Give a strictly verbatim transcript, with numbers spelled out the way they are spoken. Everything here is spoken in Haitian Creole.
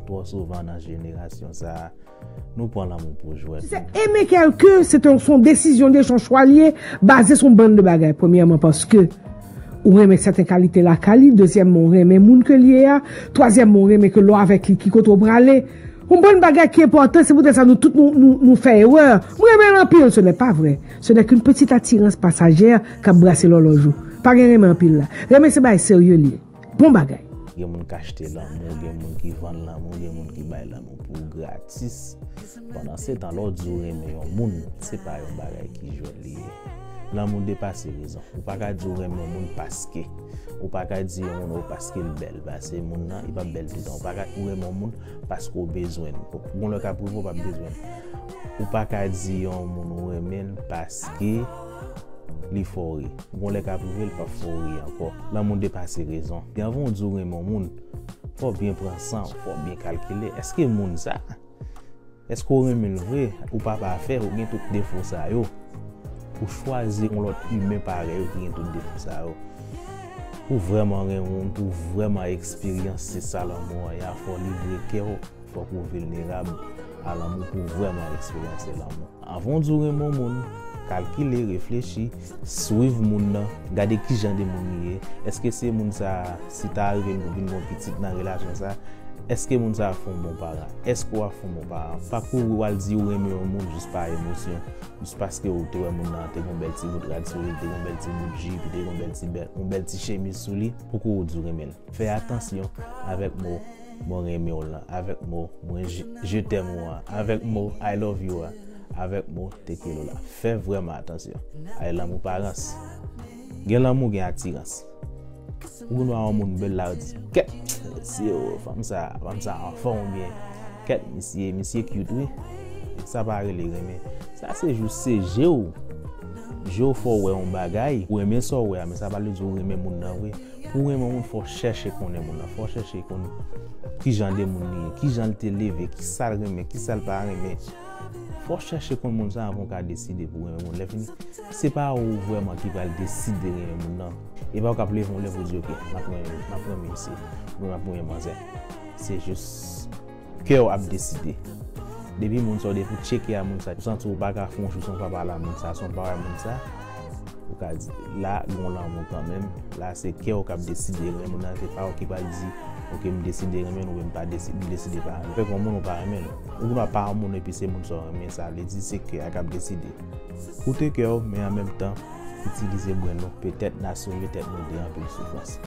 Twò souvan nan jenerasyon sa a, nou pran lanmou pou jwèt. Se aimer quelqu'un, se yon, se yon desizyon, se yon chwa li ye, baze sou yon bann de bagay. Premyèman, paske ou renmen sèten kalite lakay li. Dezyèmman, ou renmen moun ke li ye a. Twazyèmman, ou renmen ke lè w avèk li, ki kote w prale. Yon bann bagay ki enpòtan, se poutèt sa nou tout nou, nou, nou fè erè. M renmen l anpil, ce n'est pas vrai. Ce n'est qu'une petite attirance passagère k ap brase lòlòj ou. Pa gen renmen anpil la. Renmen se bagay serye li ye. Bon bagay. Gen moun k achte lanmou, gen moun ki vann lanmou, gen moun ki bay lanmou pou gratis. Pandan se tan, lè w di w renmen yon moun, se pa yon bagay ki jwèt li ye. Lanmou depase rezon. Ou pa ka di w renmen yon moun paske. Ou pa ka di yon moun, o, paske l bèl. Paske moun nan, li p ap bèl toutan. Ou pa ka, ou renmen yon moun paske w bezwen l. Gon lè k ap rive, w p ap bezwen l. Ou pa ka di yon moun ou renmen l paske li fè w ri. Gon lè k ap rive, li p ap fè w ri ankò. Lanmou depase rezon. Anvan w di w renmen yon moun, fò w byen pran san w, fò w byen kalkile. Èske moun sa, èske w renmen l vre? Ou pa pafè, ou gen tout defo sa yo. Ou chwazi yon lòt imen parèy ou ki gen tout defo sa yo. Pou w vrèman renmen yon moun, pou w vrèman eksperyanse sa lanmou an ye a, fò w livre kè w, fòk ou vilnerab a lanmou pou w vrèman eksperyanse lanmou. Anvan w di w renmen yon moun, kalkile, reflechi, swiv moun nan, gade ki jan de moun li ye. Èske se moun sa, si ta rive nou vin gen yon pitit nan relasyon sa, èske moun sa ap fè yon bon paran? Èske w ap fè yon bon paran? Pa kouri w al di w renmen yon moun jis pa emosyon, jis paske w te wè moun nan te gen yon bèl ti bout rad sou li, te gen yon bèl ti bout jip, te gen yon bèl ti bèl, yon bèl ti chemiz sou li, pou kouri w di w renmen l. Fè atansyon avèk mo "mwen renmen w" lan, avèk mo "mwen je, je t'aime" ou an, avèk mo "I love you" a, avèk mo "te quiero" la. Fè vrèman atansyon. Ay, lanmou pa rans. Gen lanmou, gen atirans. Ou gen dwa wè yon moun bèl la, ou di, "Kèt, mesye, o, fanm sa, fanm sa anfòm oubyen kèt, misye, misye cute wi." Sa pa rele renmen. Sa se jis se je w. Je w fè w wè yon bagay, ou renmen sa w wè a, men sa pa vle di w renmen moun nan vre. Pou w renmen yon moun, fò w chèche konnen moun nan. Fò w chèche konn ki jan de moun li ye, ki jan l te leve, ki sa l renmen, ki sa l pa renmen. Fò w chèche konn moun sa anvan w ka deside pou w renmen moun. Lè fini, se pa ou vrèman ki pral deside renmen moun nan. E pa ou k ap leve yon lè pou w di, "Ok, m ap renmen, m ap renmen misye, oubyen m ap renmen manzè." Se jis kè w ap deside. Depi moun sa, depi w tcheke a moun sa, ou santi w pa ka fè yon jou san w pa pale a moun sa, san w pa wè moun sa, ou ka di, "La, gen yon lanmou kanmenm. La, se kè w k ap deside renmen moun nan, se pa w ki pral di, 'Ok, m deside renmen l,' oubyen 'M pa deside, m deside pa renmen l.'" Fè kon moun ou pa renmen l. Ou gen dwa pa renmen moun epi se moun sa w renmen, sa vle di se kè a k ap deside. Koute kè w, men an menm tan, itilize brenn ou, petèt n a sove tèt nou de anpil soufrans.